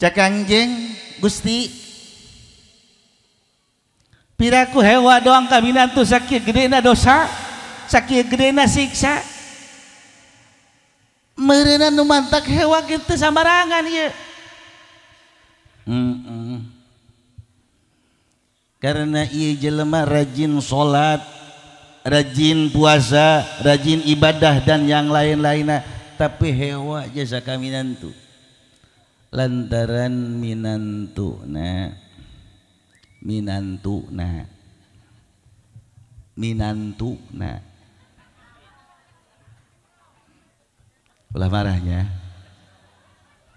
Cak Kangjeng Gusti piraku hewa doang ka minantu sakieu gedena dosa, sakieu gedena siksa. Meureunna nu mantak hewa kitu sambarangan ieu. Karena ieu jelema rajin salat, rajin puasa, rajin ibadah dan yang lain-lainnya, tapi hewa jasa ka minantu. Lantaran minantuna minantuna minantuna ulah marahnya,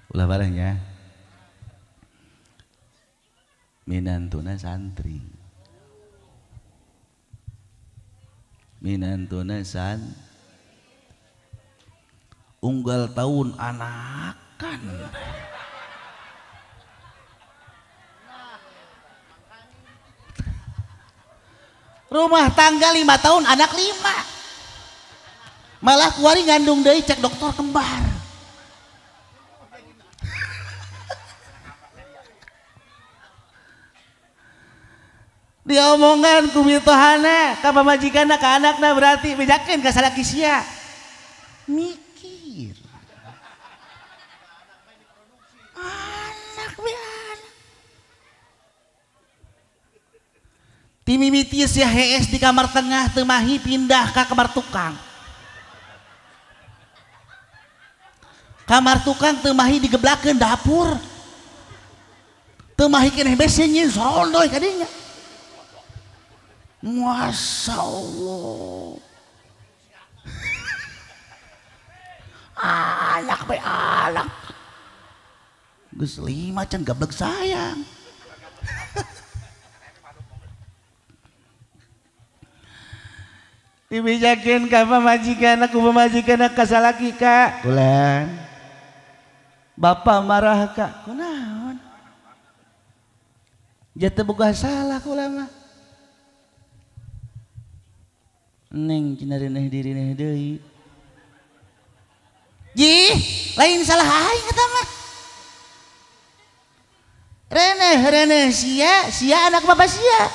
ulah marahnya, minantuna santri, minantuna san unggal tahun anakan. Rumah tangga 5 tahun anak 5, malah kuari ngandung deui cek dokter kembar. Diomongan ku mitohana ka pamajikanna ka anakna berarti bejakeun ka salaki sia. Mikir. Anak we anak. Timimiti sia hees di kamar tengah teu mahi pindah ka kamar tukang. Kamar tukang teu mahi digeblakeun dapur. Teu mahi keneh bese nyin sorondoy ka dinya. Masya Allah. Anak be anak. Geus 5 can gablek sayang. Dibijakeun ka pamajikan, ku pamajikan ka salaki ka. Kulan. Bapak marah ka. Kunaon? Ja teu boga salah kula mah. Neng cina reneh diri neh deui. Jih, lain salah aing eta mah. Reneh reneh sia, sia anak bapak sia.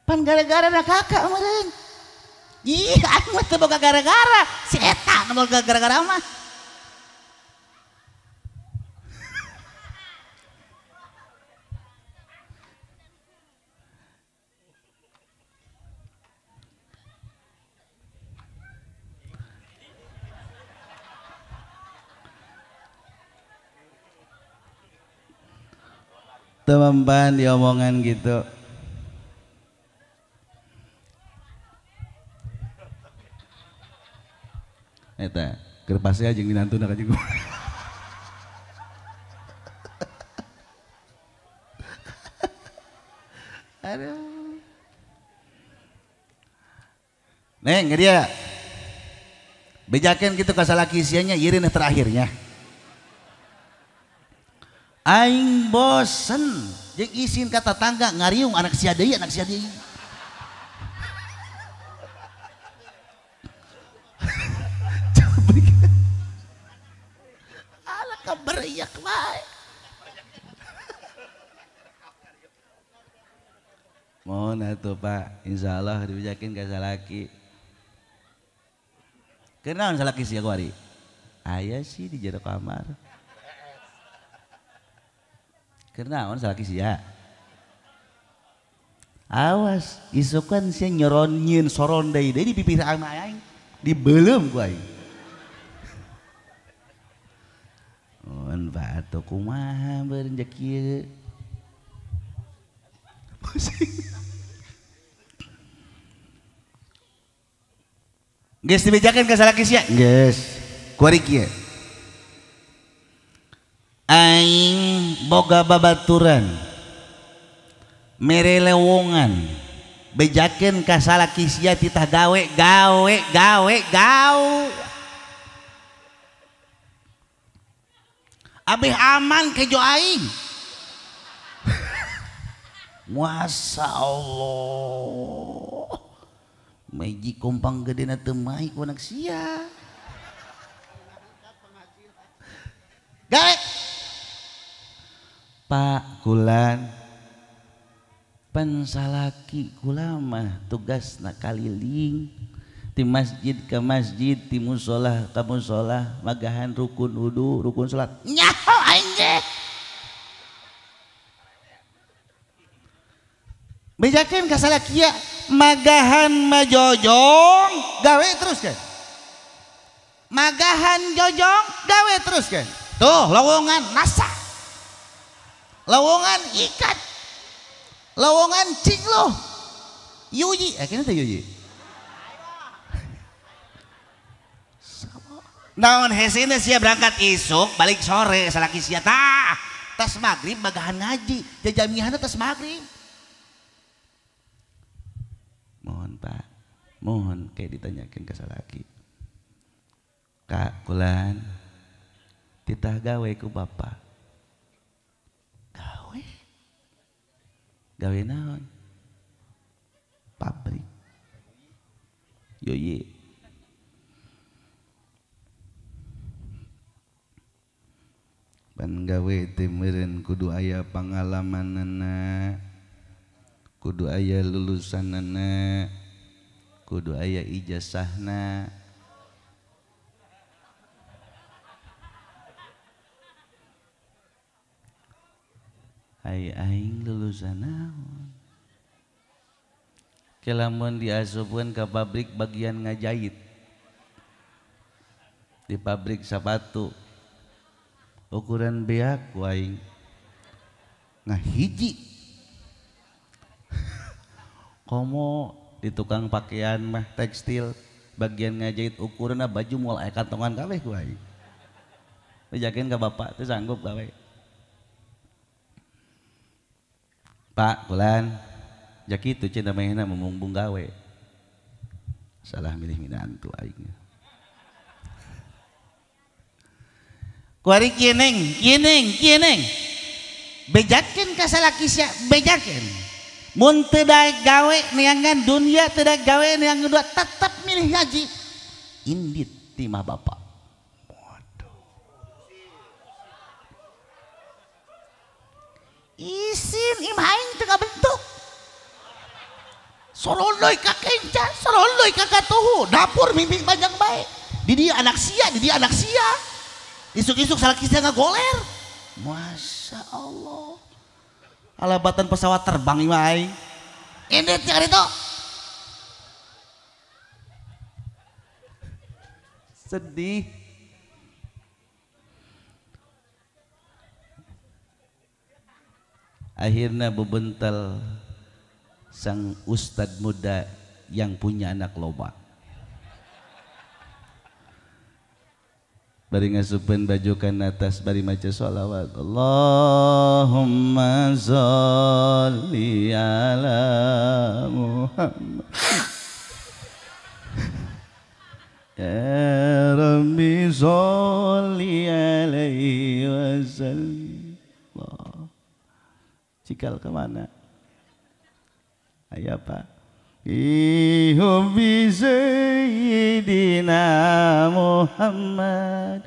Pan gara-gara anak kakak meureun. Ih, aing mah teu boga gara-gara, si eta nu boga gara-gara mah. Temempan diomongan gitu. Eta kerpasnya jeung minantuna ka jeung. Aduh. Neng, dia. Bejakeun kitu ka salaki sia nya ieu terakhirnya. Aing bosen jeung isin ka tetangga ngariung anak sia deui, anak sia deui. Alah kaberiak bae. Mohon atuh Pak, insyaallah dibejakeun ka salaki. Kunaon salaki sia kuari? Aya sih di jero kamar. Kenaon salaki sia? Awas, isukan sia nyoron nyieun soron deui deui di pipir aing, dibeuleum ku aing. Mun Pak atuh kumaha beureun jeung kieu. Pusing. Geus dibejakeun ka salaki sia? Geus. Kuari kieu. Aing boga babaturan mere lewongan bejakeun ka salaki sia titah gawe gawe gawe gawe abeh aman kejo aing. Masya Allah, meji kompang gedena teu mahi ku anak sia. Pak kulan pan salaki kula mah tugasna kaliling ti masjid ke masjid, ti musola ka musola, magahan rukun wudu, rukun salat. Nyaho aing ge. Bejakeun ka salaki magahan majojong gawe terus kan. Magahan jojong gawe terus kan. Tuh lowongan nasa. Lowongan ikat. Lowongan cingloh. Yuji, kena teh yuji. Naon hesina sia berangkat isuk balik sore salaki sia tah tas maghrib magahan ngaji jajamihanna tas maghrib. Mohon Pak, mohon kayak ditanyakan ke salaki. Kak kulan titah gawe ku bapak. Gawe? Gawe naon? Pabrik. Yoye. Pan gawe teh meureun kudu aya pangalamanana, kudu aya lulusanana, kudu aya ijazahna. Ai aing lulusan naon? Ke lamun diasupkeun ka pabrik bagian ngajahit. Di pabrik sepatu ukuran beak ku aing ngahiji. Komo di tukang pakaian mah tekstil bagian ngajahit ukuranna baju moal aya kantongan kabeh ku aing. Dijakeun ka bapak teu sanggup gawe. Pak kulan jakitu cenah manehna memungbung gawe. Salah milih minantu aing. Kuari kieu neng, kieu neng, kieu neng. Bejakeun ka salaki sia, bejakeun. Mun teu daek gawe neangan dunia, teu daek gawe neangan dua, tetep milih ngaji. Indit ti mah bapak. Waduh. Isin imah aing teu kabentuk. Soroloy ka kenca, soroloy ka katuhu, dapur mimpi panjang bae. Di dia anak sia, di dia anak sia. Isuk-isuk salaki sia ngagoler. Masya Allah. Alabatan pesawat terbang imah aing. Indit ti itu. Sedih. Akhirnya bebental sang ustadz muda yang punya anak loba. Bari ngasupeun baju kana atas bari maca sholawat. Allahumma sholli ala Muhammad. Ya Rabbi sholli alaihi wasallim. Cikal kemana? Ayah Pak. Ihubi Sayyidina Muhammad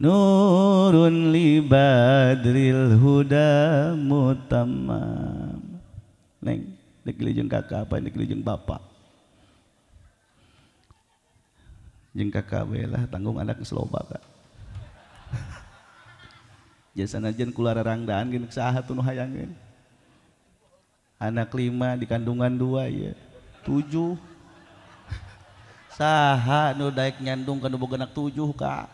nurun li badril huda mutamam. Neng, dek jeung kakak apa dek jeung bapak? Jeung kakak we lah tanggung anak geus loba kak. Jasana jeung kula rarangdaan geus saha tuh nu hayangeun. Anak 5 di kandungan 2 ya. 7. Saha nu daek nyandung kana boga anak 7 kak.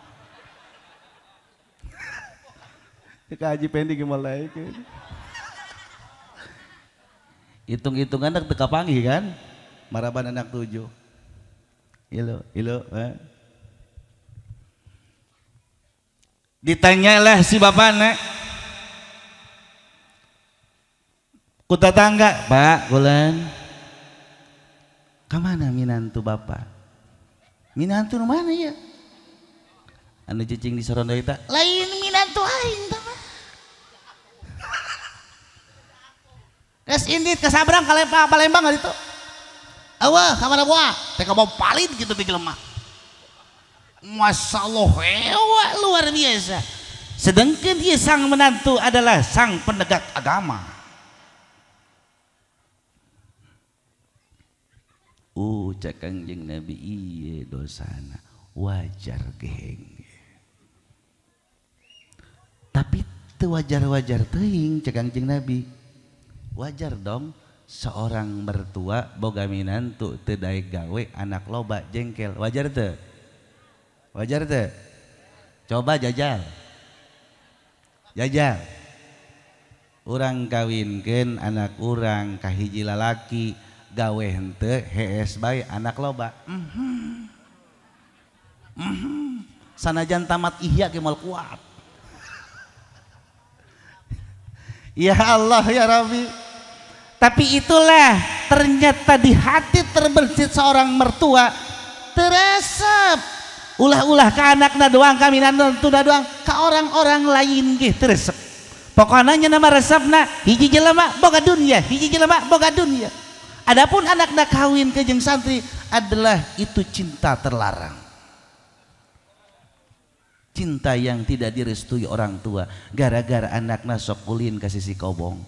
Ka Haji Pendi ge moal Hitung-hitungan anak teu kapanggih kan? Maraban anak 7. Ilo, ilo, eh. Ditanyalah si bapana. Ku tetangga, Pak, kulan. Kamana minantu bapak? Minantu nu mana ya? Anu cicing di Sorondo eta. Lain minantu aing tah mah. Geus indit ka sabrang ka Palembang ka ditu. Eueuh ka mana buah? Teh kabawa palid kitu teh jelema. Masyaallah, hewa luar biasa. Sedangkan dia sang menantu adalah sang penegak agama. Cek Kangjeng Nabi ieu dosana wajar geheng. Tapi teu wajar-wajar teuing cek Kangjeng Nabi. Wajar dong seorang mertua boga minantu teu daek gawe anak loba jengkel, wajar teu? Wajar teu? Coba jajal. Jajal. Urang kawinkeun anak urang ka hiji lalaki gawe henteu hees bae anak loba. Sanajan tamat ihya ge moal kuat. Ya Allah ya Rabbi. Tapi itulah ternyata di hati terbersit seorang mertua teresep ulah-ulah ke anakna doang kami tunda doang ke orang-orang lain ge teresep. Pokoknya nama resepna hiji jelema boga dunia, hiji jelema boga dunia. Adapun anakna kawin ke jeung santri adalah itu cinta terlarang. Cinta yang tidak direstui orang tua gara-gara anakna sok ulin ka sisi kobong.